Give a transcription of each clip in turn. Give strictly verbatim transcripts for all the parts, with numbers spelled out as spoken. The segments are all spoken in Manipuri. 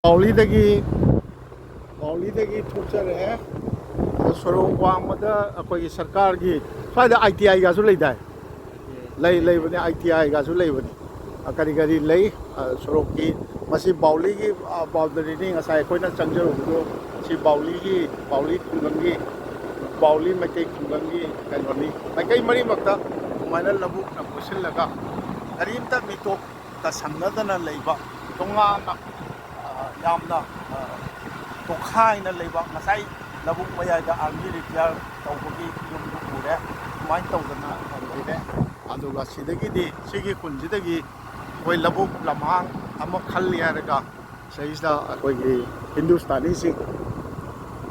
ꯄꯥꯎꯂꯤꯗꯒꯤ, ꯄꯥꯎꯂꯤꯗꯒꯤ ꯊꯣꯛꯆꯔꯛꯑꯦ꯫ ꯑꯗꯣ ꯁꯣꯔꯣꯛ ꯋꯥꯡꯃꯗ ꯑꯩꯈꯣꯏꯒꯤ ꯁꯔꯀꯥꯔꯒꯤ ꯁ꯭ꯋꯥꯏꯗ ꯑꯥꯏ ꯇꯤ ꯑꯥꯏꯒꯁꯨ ꯂꯩꯗꯥꯏ? ꯂꯩ, ꯂꯩꯕꯅꯤ, ꯑꯥꯏ ꯇꯤ ꯑꯥꯏꯒꯁꯨ ꯂꯩꯕꯅꯤ꯫ ꯑ, ꯀꯔꯤ ꯀꯔꯤ ꯂꯩ? ꯑ, ꯁꯣꯔꯣꯛꯀꯤ, ꯃꯁꯤ ꯕꯥꯎꯂꯤꯒꯤ, ꯑ, ꯕꯥꯎꯟꯗꯔꯤꯅꯤ꯫ ꯉꯁꯥꯏ ꯑꯩꯈꯣꯏꯅ ꯆꯪꯖꯔꯨꯕꯗꯣ ꯁꯤ ꯕꯥꯎꯂꯤꯒꯤ, ꯕꯥꯎꯂꯤ ꯈꯨꯡꯒꯪꯒꯤ, ꯕꯥꯎꯂꯤ ꯃꯩꯇꯩ ꯈꯨꯡꯒꯪꯒꯤ ꯀꯩꯅꯣꯅꯤ꯫ ꯃꯥꯏꯀꯩ ꯃꯔꯤꯃꯛꯇ ꯑꯗꯨꯃꯥꯏꯅ ꯂꯧꯕꯨꯛꯅ ꯀꯣꯏꯁꯤꯜꯂꯒ ꯀꯔꯤꯝꯇ ꯃꯤꯇꯣꯞ ꯇꯁꯟꯅꯗꯅ ꯂꯩꯕ, ꯇꯣꯉꯥꯟꯅ, ꯑ, ꯌꯥꯝꯅ, ꯑ, ꯇꯣꯈꯥꯏꯅ ꯂꯩꯕ, ꯉꯁꯥꯏ ꯂꯧꯕꯨꯛ ꯃꯌꯥꯏꯗ ꯑꯥꯔꯃꯤ ꯔꯤꯇꯤꯌꯥꯔ ꯇꯧꯕꯒꯤ ꯌꯨꯝꯗꯨ ꯎꯔꯦ꯫ ꯑꯗꯨꯃꯥꯏꯅ ꯇꯧꯗꯅ ꯂꯩꯔꯦ꯫ ꯑꯗꯨꯒ ꯁꯤꯗꯒꯤꯗꯤ, ꯁꯤꯒꯤ ꯈꯨꯟꯁꯤꯗꯒꯤ ꯑꯩꯈꯣꯏ ꯂꯧꯕꯨꯛ ꯂꯝꯍꯥꯡ ꯑꯃ ꯈꯜꯂꯤ ꯍꯥꯏꯔꯒ, ꯁꯤꯗꯩꯁꯤꯗ ꯑꯩꯈꯣꯏꯒꯤ ꯍꯤꯟꯗꯨꯁꯇꯥꯅꯤꯁꯤꯡ,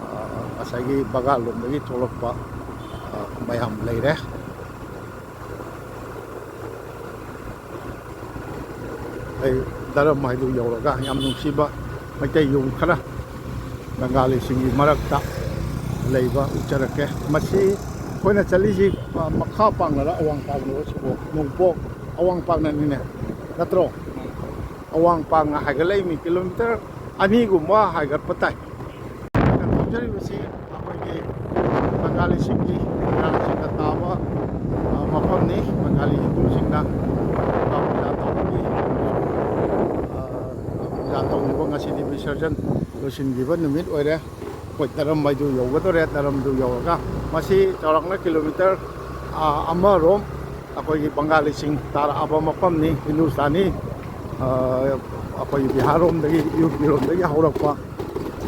ꯑ, ꯉꯁꯥꯏꯒꯤ ꯕꯪꯒꯥꯜ ꯂꯣꯝꯗꯒꯤ ꯊꯣꯛꯂꯛꯄ, ꯑ, ꯃꯌꯥꯝ ꯂꯩꯔꯦ꯫ ꯑꯩ ꯗꯔꯝ ꯍꯥꯏꯗꯨ ꯌꯧꯔꯒ ꯌꯥꯝ ꯅꯨꯡꯁꯤꯕ ꯃꯩꯇꯩ ꯌꯨꯝ ꯈꯔ ꯕꯪꯒꯥꯂꯤꯁꯤꯡꯒꯤ ꯃꯔꯛꯇ ꯂꯩꯕ ꯎꯠꯆꯔꯛꯀꯦ꯫ ꯃꯁꯤ ꯑꯩꯈꯣꯏꯅ ꯆꯠꯂꯤꯁꯤ, ꯑ, ꯃꯈꯥ ꯄꯥꯡꯅꯔ ꯑꯋꯥꯡ ꯄꯥꯡꯅꯔ ꯁꯤꯕꯨ ꯅꯣꯡꯄꯣꯛ ꯑꯋꯥꯡ ꯄꯥꯡꯅꯅꯤꯅꯦ, ꯅꯠꯇ꯭ꯔꯣ? ꯑꯋꯥꯡ ꯄꯥꯡꯅ ꯍꯥꯏꯒꯠꯂꯛꯏꯃꯤ, ꯀꯤꯂꯣꯃꯤꯇꯔ ꯑꯅꯤꯒꯨꯝꯕ ꯍꯥꯏꯒꯠꯄ ꯇꯥꯏ꯫ ꯊꯧꯖꯔꯤꯕꯁꯤ ꯑꯩꯈꯣꯏꯒꯤ ꯕꯪꯒꯥꯂꯤꯁꯤꯡꯒꯤ, ꯕꯪꯒꯥꯂꯤꯁꯤꯡꯅ ꯇꯥꯕ, ꯑ, ꯃꯐꯝꯅꯤ꯫ ꯕꯪꯒꯥꯂꯤ ꯍꯤꯟꯗꯨꯁꯤꯡꯅ ꯄꯨꯖꯥ ꯇꯧꯕꯒꯤ, ꯑ, ꯄꯨꯖꯥ ꯇꯧꯔꯤꯕ ꯉꯁꯤꯗꯤ ꯕꯤꯁꯔꯖꯟ ꯂꯣꯏꯁꯤꯟꯈꯤꯕ ꯅꯨꯃꯤꯠ ꯑꯣꯏꯔꯦ꯫ ꯑꯩꯈꯣꯏ ꯇꯔꯝ ꯍꯥꯏꯗꯨ ꯌꯧꯒꯗꯧꯔꯦ꯫ ꯇꯔꯝꯗꯨ ꯌꯧꯔꯒ ꯃꯁꯤ ꯆꯥꯎꯔꯥꯛꯅ ꯀꯤꯂꯣꯃꯤꯇꯔ, ꯑ, ꯑꯃꯔꯣꯝ ꯑꯩꯈꯣꯏꯒꯤ ꯕꯪꯒꯥꯂꯤꯁꯤꯡ ꯇꯥꯔꯛꯑꯕ ꯃꯐꯝꯅꯤ꯫ ꯍꯤꯟꯗꯨꯁꯇꯥꯅꯤ, ꯑ, ꯑꯩꯈꯣꯏꯒꯤ ꯕꯤꯍꯥꯔꯔꯣꯝꯗꯒꯤ, ꯌꯨ ꯄꯤꯔꯣꯝꯗꯒꯤ ꯍꯧꯔꯛꯄ,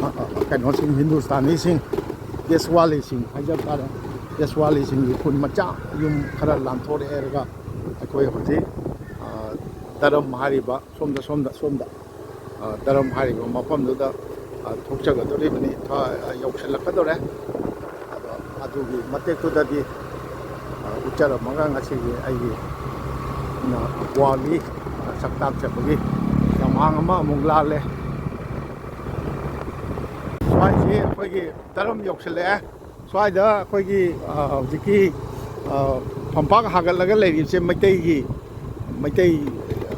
ꯑ, ꯑ, ꯀꯩꯅꯣꯁꯤꯡ, ꯍꯤꯟꯗꯨꯁꯇꯥꯅꯤꯁꯤꯡ, ꯗꯦꯁꯋꯥꯂꯤꯁꯤꯡ ꯍꯥꯏꯖꯕ ꯇꯥꯔꯦ꯫ ꯗꯦꯁꯋꯥꯂꯤꯁꯤꯡꯒꯤ ꯈꯨꯟ ꯃꯆꯥ ꯌꯨꯝ ꯈꯔ ꯂꯥꯟꯊꯣꯔꯛꯑꯦ ꯍꯥꯏꯔꯒ ꯑꯩꯈꯣꯏ ꯍꯧꯖꯤꯛ, ꯑ, ꯗꯔꯝ ꯍꯥꯏꯔꯤꯕ ꯁꯣꯝꯗ, ꯁꯣꯝꯗ, ꯁꯣꯝꯗ, ꯑ, ꯗꯔꯝ ꯍꯥꯏꯔꯤꯕ ꯃꯐꯝꯗꯨꯗ, ꯑ, ꯊꯣꯛꯆꯒꯗꯧꯔꯤꯕꯅꯤ, ꯊ-, ꯑ, ꯌꯧꯁꯤꯜꯂꯛꯀꯗꯧꯔꯦ꯫ ꯑꯗꯣ ꯑꯗꯨꯒꯤ ꯃꯇꯦꯛꯇꯨꯗꯗꯤ, ꯑ, ꯎꯠꯆꯔꯝꯃꯒ ꯉꯁꯤꯒꯤ ꯑꯩꯒꯤ ꯅ ꯄꯨꯋꯥꯔꯤ, ꯑ, ꯁꯛꯇꯥꯛꯆꯕꯒꯤ ꯂꯝꯍꯥꯡ ꯑꯃ ꯑꯃꯨꯛ ꯂꯥꯜꯂꯦ꯫ ꯁ꯭ꯋꯥꯏꯁꯤ ꯑꯩꯈꯣꯏꯒꯤ ꯗꯔꯝ ꯌꯧꯁꯤꯜꯂꯛꯑꯦ꯫ ꯁ꯭ꯋꯥꯏꯗ ꯑꯩꯈꯣꯏꯒꯤ, ꯑ, ꯍꯧꯖꯤꯛꯀꯤ, ꯑ, ꯐꯝꯄꯥꯛ ꯍꯥꯒꯠꯂꯒ ꯂꯩꯔꯤꯕꯁꯦ ꯃꯩꯇꯩꯒꯤ, ꯃꯩꯇꯩ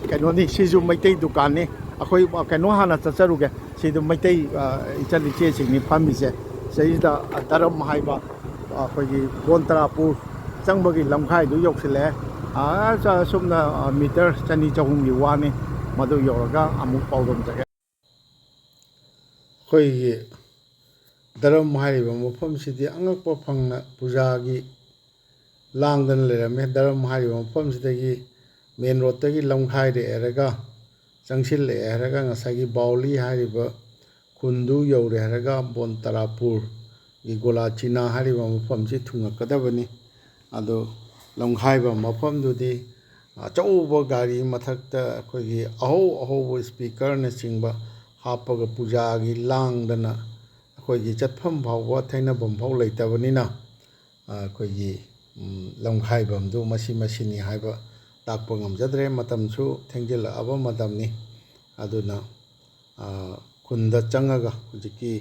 ꯀꯩꯅꯣꯅꯤ, ꯁꯤꯁꯨ ꯃꯩꯇꯩ ꯗꯨꯀꯥꯟꯅꯤ꯫ ꯑꯩꯈꯣꯏ, ꯑ, ꯀꯩꯅꯣ ꯍꯥꯟꯅ ꯆꯠꯆꯔꯨꯒꯦ꯫ ꯁꯤꯗ ꯃꯩꯇꯩ, ꯑ, ꯏꯆꯜ ꯏꯆꯦꯁꯤꯡꯅꯤ ꯐꯝꯃꯤꯁꯦ꯫ ꯁꯤꯗꯩꯁꯤꯗ, ꯑ, ꯗꯔꯝ ꯍꯥꯏꯕ, ꯑ, ꯑꯩꯈꯣꯏꯒꯤ ꯕꯣꯟꯇꯔꯥꯄꯨꯔ ꯆꯪꯕꯒꯤ ꯂꯝꯈꯥꯏꯗꯨ ꯌꯧꯁꯤꯜꯂꯛꯑꯦ꯫ ꯑ, ꯆ-, ꯁꯨꯝꯅ, ꯑ, ꯃꯤꯇꯔ ꯆꯅꯤ ꯆꯍꯨꯝꯒꯤ ꯋꯥꯅꯤ꯫ ꯃꯗꯨ ꯌꯧꯔꯒ ꯑꯃꯨꯛ ꯄꯥꯎꯗꯝꯖꯒꯦ꯫ ꯑꯩꯈꯣꯏꯒꯤ ꯗꯔꯝ ꯍꯥꯏꯔꯤꯕ ꯃꯐꯝꯁꯤꯗꯤ ꯑꯉꯛꯄ ꯐꯪꯅ ꯄꯨꯖꯥꯒꯤ ꯂꯥꯡꯗꯅ ꯂꯩꯔꯝꯃꯦ꯫ ꯗꯔꯝ ꯍꯥꯏꯔꯤꯕ ꯃꯐꯝꯁꯤꯗꯒꯤ ꯃꯦꯟ ꯔꯣꯗꯇꯒꯤ ꯂꯝꯈꯥꯏꯗ ꯍꯥꯏꯔꯒ ꯆꯪꯁꯤꯜꯂꯛꯑꯦ ꯍꯥꯏꯔꯒ ꯉꯁꯥꯏꯒꯤ ꯕꯥꯎꯂꯤ ꯍꯥꯏꯔꯤꯕ ꯈꯨꯟꯗꯨ ꯌꯧꯔꯦ ꯍꯥꯏꯔꯒ ꯕꯣꯟꯇꯔꯥꯄꯨꯔꯒꯤ ꯒꯣꯂꯥꯆꯤꯅꯥ ꯍꯥꯏꯔꯤꯕ ꯃꯐꯝꯁꯤ ꯊꯨꯡꯉꯛꯀꯗꯕꯅꯤ꯫ ꯑꯗꯣ ꯂꯝꯈꯥꯏꯕ ꯃꯐꯝꯗꯨꯗꯤ ꯑꯆꯧꯕ ꯒꯥꯔꯤ ꯃꯊꯛꯇ ꯑꯩꯈꯣꯏꯒꯤ ꯑꯍꯧ ꯑꯍꯧꯕ ꯏꯁꯄꯤꯀꯔꯅꯆꯤꯡꯕ ꯍꯥꯞꯄꯒ ꯄꯨꯖꯥꯒꯤ ꯂꯥꯡꯗꯅ ꯑꯩꯈꯣꯏꯒꯤ ꯆꯠꯐꯝ ꯐꯥꯎꯕ ꯊꯩꯅꯐꯝ ꯐꯥꯎ ꯂꯩꯇꯕꯅꯤꯅ, ꯑꯩꯈꯣꯏꯒꯤ, ꯎꯝ, ꯂꯝꯈꯥꯏꯐꯝꯗꯨ ꯃꯁꯤ ꯃꯁꯤꯅꯤ ꯍꯥꯏꯕ ꯇꯥꯛꯄ ꯉꯝꯖꯗ꯭ꯔꯦ꯫ ꯃꯇꯝꯁꯨ ꯊꯦꯡꯖꯤꯜꯂꯛꯑꯕ ꯃꯇꯝꯅꯤ꯫ ꯑꯗꯨꯅ, ꯑ, ꯈꯨꯟꯗ ꯆꯪꯉꯒ ꯍꯧꯖꯤꯛꯀꯤ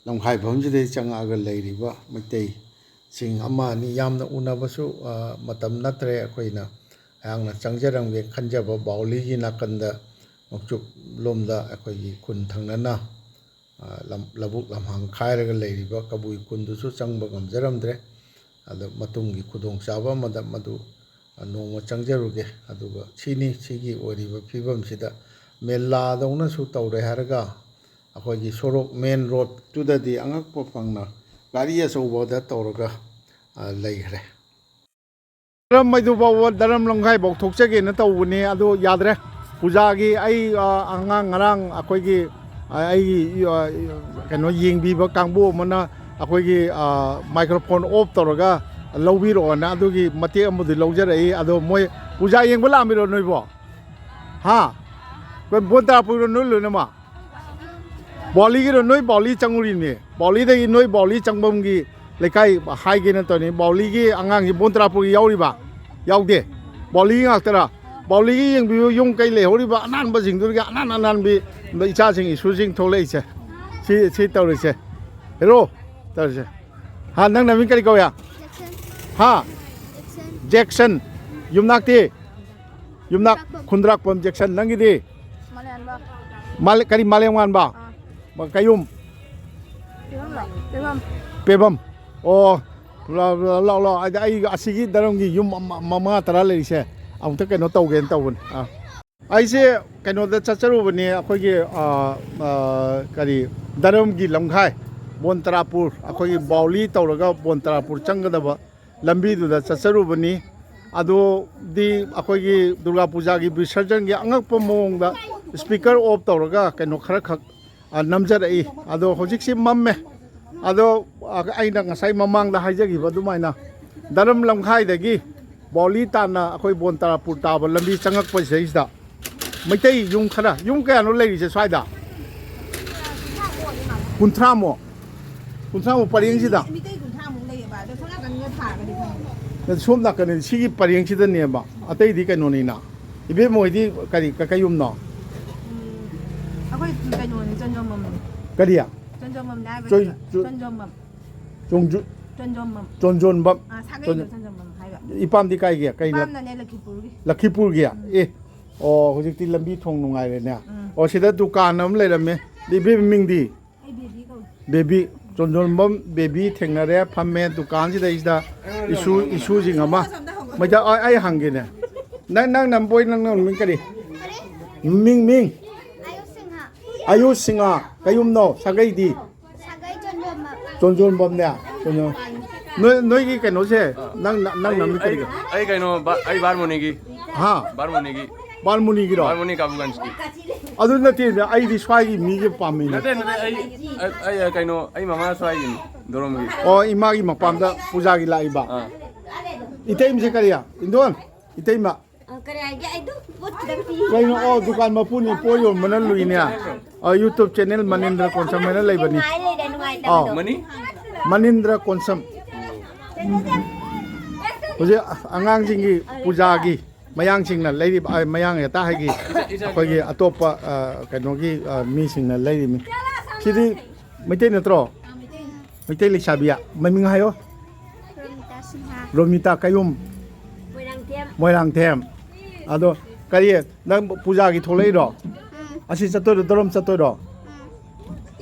ꯂꯝꯈꯥꯏꯐꯝꯁꯤꯗꯩ ꯆꯪꯉꯛꯑꯒ ꯂꯩꯔꯤꯕ ꯃꯩꯇꯩꯁꯤꯡ ꯑꯃ ꯑꯅꯤ ꯌꯥꯝꯅ ꯎꯅꯕꯁꯨ, ꯑ, ꯃꯇꯝ ꯅꯠꯇ꯭ꯔꯦ꯫ ꯑꯩꯈꯣꯏꯅ ꯑꯩꯍꯥꯛꯅ ꯆꯪꯖꯔꯝꯒꯦ ꯈꯟꯖꯕ ꯕꯥꯎꯂꯤꯒꯤ ꯅꯥꯀꯟꯗ ꯅꯣꯡꯆꯨꯞ ꯂꯣꯝꯗ ꯑꯩꯈꯣꯏꯒꯤ ꯈꯨꯟ ꯊꯪꯅꯅ, ꯑ, ꯂꯝ-, ꯂꯧꯕꯨꯛ ꯂꯝꯍꯥꯡ ꯈꯥꯏꯔꯒ ꯂꯩꯔꯤꯕ ꯀꯕꯨꯏ ꯈꯨꯟꯗꯨꯁꯨ ꯆꯪꯕ ꯉꯝꯖꯔꯝꯗ꯭ꯔꯦ꯫ ꯑꯗꯣ ꯃꯇꯨꯡꯒꯤ ꯈꯨꯗꯣꯡꯆꯥꯕ ꯑꯃꯗ ꯃꯗꯨ, ꯑ, ꯅꯣꯡꯃ ꯆꯪꯖꯔꯨꯒꯦ꯫ ꯑꯗꯨꯒ ꯁꯤꯅꯤ, ꯁꯤꯒꯤ ꯑꯣꯏꯔꯤꯕ ꯐꯤꯕꯝꯁꯤꯗ ꯃꯦꯂꯥꯗꯧꯅꯁꯨ ꯇꯧꯔꯦ ꯍꯥꯏꯔꯒ ꯑꯩꯈꯣꯏꯒꯤ ꯁꯣꯔꯣꯛ ꯃꯦꯟ ꯔꯣꯗꯇꯨꯗꯗꯤ ꯑꯉꯛꯄ ꯐꯪꯅ ꯒꯥꯔꯤ ꯑꯆꯧꯕꯗ ꯇꯧꯔꯒ, ꯑ, ꯂꯩꯈ꯭ꯔꯦ꯫ ꯗꯔꯝ ꯑꯗꯨ ꯐꯥꯎꯕ, ꯗꯔꯝ ꯂꯝꯈꯥꯏꯐꯥꯎ ꯊꯣꯛꯆꯒꯦꯅ ꯇꯧꯕꯅꯤ, ꯑꯗꯨ ꯌꯥꯗ꯭ꯔꯦ꯫ ꯄꯨꯖꯥꯒꯤ ꯑꯩ, ꯑ, ꯑꯉꯥꯡ ꯉꯔꯥꯡ ꯑꯩꯈꯣꯏꯒꯤ, ꯑ, ꯑꯩꯒꯤ, ꯑ, ꯀꯩꯅꯣ ꯌꯦꯡꯕꯤꯕ ꯀꯥꯡꯕꯨ ꯑꯃꯅ ꯑꯩꯈꯣꯏꯒꯤ, ꯑ, ꯃꯥꯏꯀ꯭ꯔꯣꯐꯣꯟ ꯑꯣꯐ ꯇꯧꯔꯒ ꯂꯧꯕꯤꯔꯛꯑꯣꯅ ꯑꯗꯨꯒꯤ ꯃꯇꯦꯛ ꯑꯃꯗꯤ ꯂꯧꯖꯔꯛꯏ꯫ ꯑꯗꯣ ꯃꯣꯏ ꯄꯨꯖꯥ ꯌꯦꯡꯕ ꯂꯥꯛꯑꯝꯃꯤꯔꯣ ꯅꯣꯏꯕꯣ? ꯍꯥ? ꯑꯩꯈꯣꯏ ꯕꯣꯟ ꯇꯔꯥ ꯄꯨꯔꯤꯔꯣ ꯅꯣꯏ ꯂꯣꯏꯅꯃꯛ? ꯕꯥꯎꯂꯤꯒꯤꯔꯣ? ꯅꯣꯏ ꯕꯥꯎꯂꯤ ꯆꯪꯉꯨꯔꯤꯅꯦ꯫ ꯕꯥꯎꯂꯤꯗꯒꯤ ꯅꯣꯏ ꯕꯥꯎꯂꯤ ꯆꯪꯐꯝꯒꯤ ꯂꯩꯀꯥꯏ ꯍꯥꯏꯒꯦꯅ ꯇꯧꯅꯤ꯫ ꯕꯥꯎꯂꯤꯒꯤ ꯑꯉꯥꯡꯁꯤ ꯕꯣꯟ ꯇꯔꯥ ꯄꯨꯔꯤ ꯌꯥꯎꯔꯤꯕ? ꯌꯥꯎꯗꯦ꯫ ꯕꯥꯎꯂꯤꯒꯤ ꯉꯥꯛꯇꯔꯥ? ꯕꯥꯎꯂꯤꯒꯤ ꯌꯦꯡꯕꯤꯌꯨ, ꯌꯨꯝ ꯀꯩ ꯂꯩꯍꯧꯔꯤꯕ ꯑꯅꯥꯟꯕꯁꯤꯡꯗꯨꯗꯒꯤ ꯑꯅꯥꯟ ꯑꯅꯥꯟꯕꯤ ꯏꯆꯥꯁꯤꯡ ꯏꯁꯨꯁꯤꯡ ꯊꯣꯛꯂꯛꯏꯁꯦ꯫ ꯁꯤ, ꯁꯤ ꯇꯧꯔꯤꯁꯦ꯫ ꯍꯦꯔꯣ, ꯇꯧꯔꯤꯁꯦ꯫ ꯍꯥ, ꯅꯪ ꯅꯃꯤꯡ ꯀꯔꯤ ꯀꯧꯌꯥ? ꯖꯦꯛꯁꯟ꯫ ꯍꯥ? ꯖꯦꯛꯁꯟ꯫ ꯖꯦꯛꯁꯟ꯫ ꯌꯨꯝꯅꯥꯛꯇꯤ? ꯌꯨꯝꯅꯥꯛ ꯈꯨꯟꯗ꯭ꯔꯥꯛꯄꯝ꯫ ꯈꯨꯟꯗ꯭ꯔꯥꯛꯄꯝ ꯖꯦꯛꯁꯟ꯫ ꯅꯪꯒꯤꯗꯤ? ꯃꯂꯦꯝꯕ꯫ ꯃꯥꯂꯦ-, ꯀꯔꯤ, ꯃꯥꯂꯦꯝꯉꯥꯟꯕ? ꯑꯥ꯫ ꯃ-, ꯀꯌꯨꯝ? ꯄꯦꯕꯝ ꯂꯥꯛꯑꯣ, ꯄꯦꯕꯝ꯫ ꯄꯦꯕꯝ꯫ ꯑꯣ, ꯂꯥꯛꯑꯣ, ꯂꯥꯛꯑꯣ, ꯂꯥꯛꯑꯣ꯫ ꯑꯗ ꯑꯩ ꯑꯁꯤꯒꯤ ꯗꯔꯝꯒꯤ ꯌꯨꯝ ꯑꯃ, ꯑꯃ, ꯃꯉꯥ ꯇꯔꯥ ꯂꯩꯔꯤꯁꯦ ꯑꯃꯨꯛꯇ ꯀꯩꯅꯣ ꯇꯧꯒꯦꯅ ꯇꯧꯕꯅꯤ꯫ ꯑꯥ꯫ ꯑꯩꯁꯦ ꯀꯩꯅꯣꯗ ꯆꯠꯆꯔꯨꯕꯅꯦ, ꯑꯩꯈꯣꯏꯒꯤ, ꯑꯥ, ꯑꯥ, ꯀꯔꯤ, ꯗꯔꯝꯒꯤ ꯂꯝꯈꯥꯏ, ꯕꯣꯟ ꯇꯔꯥꯄꯨꯔ, ꯑꯩꯈꯣꯏꯒꯤ ꯕꯥꯎꯂꯤ ꯇꯧꯔꯒ ꯕꯣꯟ ꯇꯔꯥꯄꯨꯔ ꯆꯪꯒꯗꯕ ꯂꯝꯕꯤꯗꯨꯗ ꯆꯠꯆꯔꯨꯕꯅꯤ꯫ ꯑꯗꯨꯗꯤ ꯑꯩꯈꯣꯏꯒꯤ ꯗꯨꯔꯒꯥ ꯄꯨꯖꯥꯒꯤ ꯕꯤꯁꯔꯖꯟꯒꯤ ꯑꯉꯛꯄ ꯃꯑꯣꯡꯗ speaker off ꯇꯧꯔꯒ ꯀꯩꯅꯣ ꯈꯔ ꯈꯛ, ꯑ, ꯅꯝꯖꯔꯛꯏ꯫ ꯑꯗꯣ ꯍꯧꯖꯤꯛꯁꯤ ꯃꯝꯃꯦ꯫ ꯑꯗꯣ, ꯑ, ꯑꯩꯅ ꯉꯁꯥꯏ ꯃꯃꯥꯡꯗ ꯍꯥꯏꯖꯈꯤꯕ ꯑꯗꯨꯃꯥꯏꯅ ꯗꯔꯝ ꯂꯝꯈꯥꯏꯗꯒꯤ ꯕꯥꯎꯂꯤ ꯇꯥꯟꯅ ꯑꯩꯈꯣꯏ ꯕꯣꯟ ꯇꯔꯥꯄꯨꯔ ꯇꯥꯕ ꯂꯝꯕꯤ ꯆꯪꯉꯛꯄꯁꯤꯗꯩꯁꯤꯗ ꯃꯩꯇꯩ ꯌꯨꯝ ꯈꯔ, ꯌꯨꯝ ꯀꯌꯥꯅꯣ ꯂꯩꯔꯤꯁꯦ ꯁ꯭ꯋꯥꯏꯗ? ꯀꯨꯟꯊ꯭ꯔꯥꯃꯨꯛ, ꯀꯨꯟꯊ꯭ꯔꯥꯃꯨꯛ ꯄꯔꯦꯡꯁꯤꯗ꯫ ꯃꯤꯇꯩ ꯀꯨꯟꯊ꯭ꯔꯥꯃꯨꯛ ꯂꯩꯌꯦꯕ, ꯑꯗꯣ ꯁꯣꯝ ꯅꯥꯀꯟꯒ ꯊꯥꯔꯒꯗꯤ ꯈꯪꯗꯦ꯫ ꯁꯣꯝ ꯅꯥꯀꯟ ꯁꯤꯒꯤ ꯄꯔꯦꯡꯁꯤꯗꯅꯦꯕ, ꯑꯇꯩꯗꯤ ꯀꯩꯅꯣꯅꯤꯅ꯫ ꯏꯕꯦꯝꯃ ꯍꯣꯏꯗꯤ ꯀꯔꯤ, ꯀ-, ꯀꯩ ꯌꯨꯝꯅꯣ? ꯎꯝ, ꯑꯩꯈꯣꯏ ꯀꯩꯅꯣꯅꯦ, ꯆꯟꯖꯣꯝꯕꯝꯅꯦ꯫ ꯀꯔꯤ? ꯆꯟꯖꯣꯝꯕꯝꯅꯦ ꯍꯥꯏꯕ꯫ ꯆꯣꯏ-, ꯆꯣ-, ꯆꯟꯖꯣꯝꯕꯝ꯫ ꯆꯣꯡꯖꯨ-, ꯆꯟꯖꯣꯝꯕꯝ꯫ ꯆꯣꯟꯖꯣꯟꯕꯝ꯫ ꯑꯥ, ꯁꯥꯒꯩꯗꯣ ꯆꯣꯟꯖꯣ-, ꯆꯟꯖꯣꯝꯕꯝ ꯍꯥꯏꯕ꯫ ꯏꯄꯥꯝꯗꯤ ꯀꯥꯏꯒꯦ? ꯀꯩ ꯂꯝ? ꯏꯄꯥꯝꯅꯅꯦ ꯂꯈꯤꯄꯨꯔꯒꯤ꯫ ꯂꯈꯤꯄꯨꯔꯒꯤ? ꯎꯝ꯫ ꯑꯦ, ꯑꯣ, ꯍꯧꯖꯤꯛꯇꯤ ꯂꯝꯕꯤ ꯊꯣꯡ ꯅꯨꯡꯉꯥꯏꯔꯦꯅꯦ꯫ ꯎꯝ꯫ ꯑꯣ, ꯁꯤꯗ ꯗꯨꯀꯥꯟ ꯑꯃ ꯂꯩꯔꯝꯃꯦ꯫ ꯏꯕꯦꯝ ꯃꯤꯡꯗꯤ? ꯑꯩ ꯕꯦꯕꯤ ꯀꯧꯏ꯫ ꯕꯦꯕꯤ, ꯆꯣꯟꯖꯣꯟꯕꯝ ꯕꯦꯕꯤ ꯊꯦꯡꯅꯔꯦ, ꯐꯝꯃꯦ ꯗꯨꯀꯥꯟꯁꯤꯗꯩꯁꯤꯗ꯫ ꯏꯁꯨ, ꯏꯁꯨꯁꯤꯡ ꯑꯃ꯫ ꯃꯩꯗ-, ꯑꯩ, ꯑꯩ ꯍꯪꯒꯦꯅꯦ꯫ ꯅꯪ, ꯅꯪ ꯅꯝꯕꯣꯏ, ꯅꯪ, ꯅꯪ ꯃꯤꯡ ꯀꯔꯤ? ꯃꯤꯡ, ꯃꯤꯡ? ꯑꯌꯨ ꯁꯤꯡꯍ꯫ ꯑꯌꯨ ꯁꯤꯡꯍ꯫ ꯀꯌꯨꯝꯅꯣ? ꯁꯥꯒꯩꯗꯤ? ꯁꯥꯒꯩ ꯆꯣꯟꯖꯣꯟꯕꯝ꯫ ꯆꯣꯟꯖꯣꯟꯕꯝꯅꯦ? ꯆꯣꯟꯖꯣꯟ-, ꯅꯣꯏ, ꯅꯣꯏꯒꯤ ꯀꯩꯅꯣꯁꯦ, ꯅꯪ, ꯅꯪ ꯑꯩ, ꯅꯝꯃꯤ ꯀꯔꯤ? ꯑꯩ, ꯑꯩ ꯀꯩꯅꯣ, ꯕꯥ-, ꯑꯩ ꯕꯥꯔꯃꯣꯅꯤꯒꯤ꯫ ꯍꯥ? ꯕꯥꯔꯃꯣꯅꯤꯒꯤ꯫ ꯕꯥꯔꯃꯣꯅꯤꯒꯤꯔꯣ? ꯕꯥꯔꯃꯣꯅꯤ ꯀꯥꯕꯨꯒꯟꯖꯀꯤ꯫ ꯑꯗꯨ ꯅꯠꯇꯦ, ꯑꯩꯗꯤ ꯁ꯭ꯋꯥꯏꯒꯤ ꯃꯤꯒꯤ ꯄꯥꯝꯃꯤꯅꯦ꯫ ꯅꯠꯇꯦ, ꯅꯠꯇꯦ, ꯑꯩ, ꯑꯩ, ꯑꯩ, ꯀꯩꯅꯣ, ꯑꯩ ꯃꯃꯥ ꯁ꯭ꯋꯥꯏꯒꯤꯅꯤ, ꯗꯣꯔꯣꯝꯒꯤ꯫ ꯑꯣ, ꯏꯃꯥꯒꯤ ꯃꯄꯥꯝꯗ ꯄꯨꯖꯥꯒꯤ ꯂꯥꯛꯏꯕ꯫ ꯑꯥ꯫ ꯏꯇꯩꯃꯁꯦ ꯀꯔꯤ? ꯏꯟꯗꯣꯟ? ꯏꯇꯩꯃ? ꯑ, ꯀꯔꯤ ꯍꯥꯏꯒꯦ? ꯑꯩꯗꯣ ꯄꯣꯠ ꯈꯤꯇꯪ ꯄꯤ꯫ ꯀꯩꯅꯣ? ꯑꯣ, ꯗꯨꯀꯥꯟ ꯃꯄꯨꯅꯤ, ꯄꯣꯠ ꯌꯣꯟꯕꯅ ꯂꯨꯏꯅꯦ꯫ ꯑ, YouTube channel ꯃꯅꯤꯟꯗ꯭ꯔ ꯀꯣꯟꯁꯝ ꯍꯥꯏꯅ ꯂꯩꯕꯅꯤ꯫ ꯉꯥꯏ ꯂꯩꯔꯦ, ꯅꯨꯡꯉꯥꯏꯇꯕꯗꯣ꯫ ꯑꯥꯎ꯫ ꯃꯅꯤ? ꯃꯅꯤꯟꯗ꯭ꯔ ꯀꯣꯟꯁꯝ꯫ ꯍꯧꯖꯤꯛ ꯑꯉꯥꯡꯁꯤꯡꯒꯤ ꯄꯨꯖꯥꯒꯤ ꯃꯌꯥꯡꯁꯤꯡꯅ ꯂꯩꯔꯤꯕ, ꯑ, ꯃꯌꯥꯡ ꯍꯦꯛꯇ ꯍꯥꯏꯒꯤ, ꯑꯩꯈꯣꯏꯒꯤ ꯑꯇꯣꯞꯄ, ꯑ, ꯀꯩꯅꯣꯒꯤ, ꯑ, ꯃꯤꯁꯤꯡꯅ ꯂꯩꯔꯤꯃꯤ꯫ ꯁꯤꯗꯤ ꯃꯩꯇꯩ ꯅꯠꯇ꯭ꯔꯣ? ꯃꯩꯇꯩ ꯂꯩꯁꯥꯕꯤ, ꯃꯃꯤꯡ ꯍꯥꯏꯌꯣ꯫ ꯔꯣꯃꯤꯇꯥ ꯁꯤꯡꯍ꯫ ꯔꯣꯃꯤꯇꯥ ꯀꯌꯨꯝ꯫ ꯃꯣꯏꯔꯥꯡꯊꯦꯝ꯫ ꯃꯣꯏꯔꯥꯡꯊꯦꯝ꯫ ꯑꯗꯣ ꯀꯔꯤ, ꯅꯪ ꯄꯨꯖꯥꯒꯤ ꯊꯣꯛꯂꯛꯏꯔꯣ? ꯎꯝ꯫ ꯑꯁꯤ ꯆꯠꯇꯣꯏꯔꯣ? ꯗꯔꯝ ꯆꯠꯇꯣꯏꯔꯣ?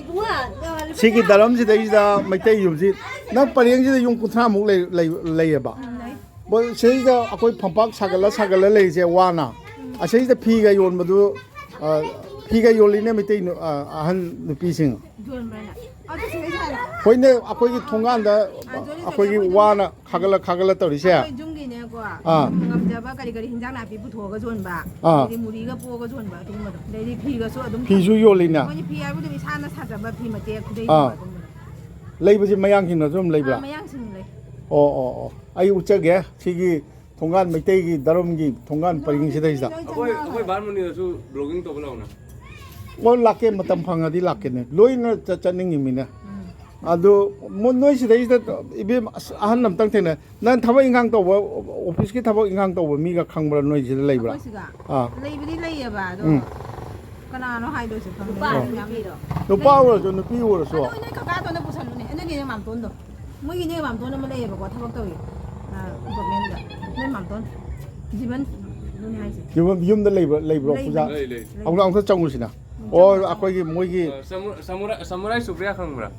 ꯏꯕꯨꯡꯉꯣ, ꯂꯨꯄꯥ ꯁꯤꯒꯤ ꯇꯔꯥ꯫ ꯗꯔꯝꯁꯤꯗꯩꯁꯤꯗ ꯃꯩꯇꯩ ꯌꯨꯝꯁꯤ, ꯅꯪ ꯄꯔꯦꯡꯁꯤꯗ ꯌꯨꯝ ꯀꯨꯟꯊ꯭ꯔꯥꯃꯨꯛ ꯂꯩ, ꯂꯩ, ꯂꯩꯌꯦꯕ꯫ ꯎꯝ, ꯂꯩ꯫ ꯕꯣ-, ꯁꯤꯗꯩꯁꯤꯗ ꯑꯩꯈꯣꯏ ꯐꯝꯄꯥꯛ ꯁꯥꯒꯠꯂ ꯁꯥꯒꯠꯂ ꯂꯩꯔꯤꯁꯦ ꯋꯥꯅ꯫ ꯑꯁꯤꯗꯩꯁꯤꯗ ꯐꯤꯒ ꯌꯣꯟꯕꯗꯨ, ꯑ, ꯐꯤꯒ ꯌꯣꯜꯂꯤꯅꯦ ꯃꯩꯇꯩ ꯅꯨ-, ꯑ, ꯑꯍꯟ ꯅꯨꯄꯤꯁꯤꯡ꯫ ꯌꯣꯟꯕ꯭ꯔꯥꯅꯦ? ꯑꯗꯨ ꯁꯤꯗꯩ ꯁꯥꯏꯗ꯫ ꯍꯣꯏꯅꯦ, ꯑꯩꯈꯣꯏꯒꯤ ꯊꯣꯡꯒꯥꯟꯗ ꯑꯩꯈꯣꯏꯒꯤ ꯋꯥꯅ ꯈꯥꯒꯠꯂ ꯈꯥꯒꯠꯂ ꯇꯧꯔꯤꯁꯦ꯫ ꯑꯩꯈꯣꯏ ꯌꯨꯝꯒꯤꯅꯦꯀꯣ꯫ ꯑꯥ꯫ ꯉꯝꯖꯕ ꯀꯔꯤ ꯀꯔꯤ ꯍꯤꯟꯖꯥꯡ ꯅꯥꯄꯤ ꯄꯨꯊꯣꯛꯑꯒ ꯌꯣꯟꯕ꯫ ꯑꯥ꯫ ꯑꯗꯩ ꯃꯨꯔꯤꯒ ꯄꯣꯛꯑꯒ ꯌꯣꯟꯕ ꯑꯗꯨꯒꯨꯝꯕꯗꯣ꯫ ꯑꯗꯩꯗꯤ ꯐꯤꯒꯁꯨ ꯑꯗꯨꯝ ꯐꯤꯁꯨ ꯌꯣꯜꯂꯤꯅꯦ꯫ ꯑꯩꯈꯣꯏꯅ ꯐꯤ ꯍꯥꯏꯕꯨ ꯑꯗꯨꯝ ꯏꯁꯥꯅ ꯁꯥꯖꯕ ꯐꯤ ꯃꯇꯦꯛ ꯑꯥ꯫ ꯑꯗꯨꯒꯨꯝꯕꯗꯣ꯫ ꯂꯩꯕꯁꯦ ꯃꯌꯥꯡꯁꯤꯡꯅꯁꯨ ꯑꯗꯨꯝ ꯂꯩꯕ꯭ꯔꯥ? ꯑꯥ, ꯃꯌꯥꯡꯁꯤꯡ ꯂꯩ꯫ ꯑꯣ, ꯑꯣ, ꯑꯣ꯫ ꯑꯩ ꯎꯠꯆꯒꯦ꯫ ꯁꯤꯒꯤ ꯊꯣꯡꯒꯥꯟ, ꯃꯩꯇꯩꯒꯤ ꯗꯔꯝꯒꯤ ꯊꯣꯡꯒꯥꯟ ꯄꯔꯤꯡꯁꯤꯗꯩꯁꯤꯗ꯫ ꯑꯩꯈꯣꯏ ꯑꯩꯈꯣꯏ ꯕꯥꯔꯃꯨꯅꯤꯗꯁꯨ ꯕ꯭ꯂꯣꯒꯤꯡ ꯇꯧꯕ ꯂꯥꯛꯎꯅ꯫ ꯑꯣ, ꯂꯥꯛꯀꯦ, ꯃꯇꯝ ꯐꯪꯉꯗꯤ ꯂꯥꯛꯀꯦꯅꯦ꯫ ꯂꯣꯏꯅ ꯆꯠ-, ꯆꯠꯅꯤꯡꯉꯤꯃꯤꯅꯦ꯫ ꯑꯗꯨ ꯃꯣ-, ꯅꯣꯏ ꯁꯤꯗꯩꯁꯤꯗ ꯏꯕꯦꯝ, ꯑꯁ, ꯑꯍꯟ ꯑꯝꯇꯪ ꯊꯦꯡꯅ-, ꯅꯪ ꯊꯕꯛ ꯏꯪꯈꯥꯡ ꯇꯧꯕ, ꯑꯣꯐꯤꯁꯀꯤ ꯊꯕꯛ ꯏꯪꯈꯥꯡ ꯇꯧꯕ ꯃꯤꯒ ꯈꯪꯕ꯭ꯔꯥ ꯅꯣꯏ ꯁꯤꯗ ꯂꯩꯕ꯭ꯔꯥ? ꯑꯩꯈꯣꯏ ꯁꯤꯒ ꯑꯥ꯫ ꯂꯩꯕꯗꯤ ꯂꯩꯌꯦꯕ, ꯑꯗꯣ ꯎꯝ꯫ ꯀꯅꯥꯅꯣ ꯍꯥꯏꯗꯣꯏꯁꯦ ꯈꯪꯗꯦ꯫ ꯅꯨꯄꯥ ꯌꯥꯝ ꯅꯨꯄꯤꯔꯣ? ꯅꯨꯄꯥ ꯑꯣꯏꯔꯁꯨ ꯅꯨꯄꯤ ꯑꯣꯏꯔꯁꯨ꯫ ꯑꯗꯣ ꯅꯣꯏ ꯀꯀꯥꯗꯣꯅ ꯄꯨꯁꯜꯂꯨꯅꯦ, ꯅꯣꯏꯒꯤ ꯅꯣꯏ ꯃꯥꯝꯇꯣꯟꯗꯣ꯫ ꯃꯣꯏꯒꯤ ꯅꯣꯏ ꯃꯥꯝꯇꯣꯟ ꯑꯃ ꯂꯩꯌꯦꯕꯀꯣ, ꯊꯕꯛ ꯇꯧꯔꯤ꯫ ꯑꯥ, ꯒꯣꯔꯃꯦꯟꯗ꯫ ꯅꯣꯏ ꯃꯥꯝꯇꯣꯟ꯫ ꯖꯤꯕꯟ꯫ ꯑꯗꯨꯅꯦ ꯍꯥꯏꯁꯦ꯫ ꯌꯨꯝ-, ꯌꯨꯝꯗ ꯂꯩꯕ꯭ꯔꯥ, ꯂꯩꯕ꯭ꯔꯣ, ꯂꯩ꯫ ꯄꯨꯖꯥ? ꯂꯩ, ꯂꯩ꯫ ꯑꯃꯨꯛꯇ, ꯑꯃꯨꯛꯇ ꯆꯪꯉꯨꯁꯤꯅ꯫ ꯑꯣ, ꯑꯩꯈꯣꯏꯒꯤ ꯃꯣꯏꯒꯤ ꯑ, ꯁꯃꯨ-, ꯁꯃꯨꯔꯥꯏ, ꯁꯃꯨꯔꯥꯏ ꯁꯨꯄ꯭ꯔꯤꯌꯥ ꯈꯪꯕ꯭ꯔꯥ?